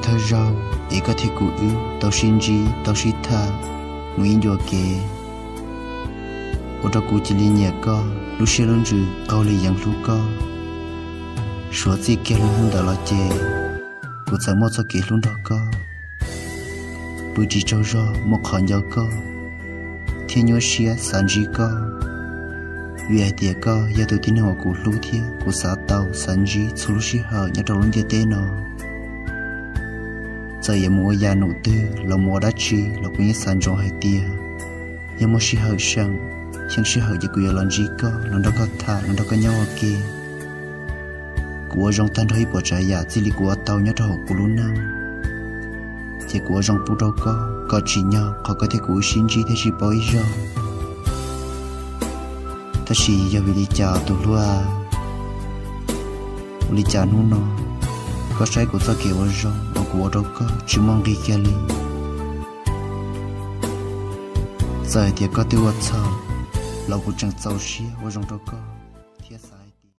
Thawj zaug es koj thiab kuv wb tau sib ntsib tau sib tham mus ib ncua kev, ua rau kuv cia li nyiam koj, lub siab lub ntsws qaug li yeev hlub koj. Suav txij kiag lub hnub ntawd los ces kuv txawm muaj txoj kev hlub nrog koj, pw tsis tsaug zog muaj qhov nco koj, thiab nyuaj siab xav ntsib koj, vim hais tias koj yog tus tib neeg uas kuv hlub thiab kuv xav tau xav ntsib txhua lub sij hawm nyob rau lub ntiaj teb no. Txawm yuav mus ua yam num twg los mus ua dab tsi los kuv yeej xav ntsoov hais tias yog muaj sij hawm seem, xyeej sij hawm ces kuv yuav los ntsib koj, los nrog koj tham, los nrog koj nyob ua ke. Kuv ua zoo tag nrho ib puas tsav yam txij li kuv ua tau nyob rau hauv kuv lub neej, ces kuv ua zoo pub rau koj kom tsim nyog qhov koj thiab kuv wb sib ntsib thiab sib paub ib zaug. Tab sis yog vim li cas tus hluas, ua li cas hnub no koj saib kuv txoj kev ua zoo uas kuv ua rau koj tsis muaj nqis kiag li? Txawm hais tias koj twb ua txhaum los kuv tseem txaus siab ua zoo rau koj thiab xav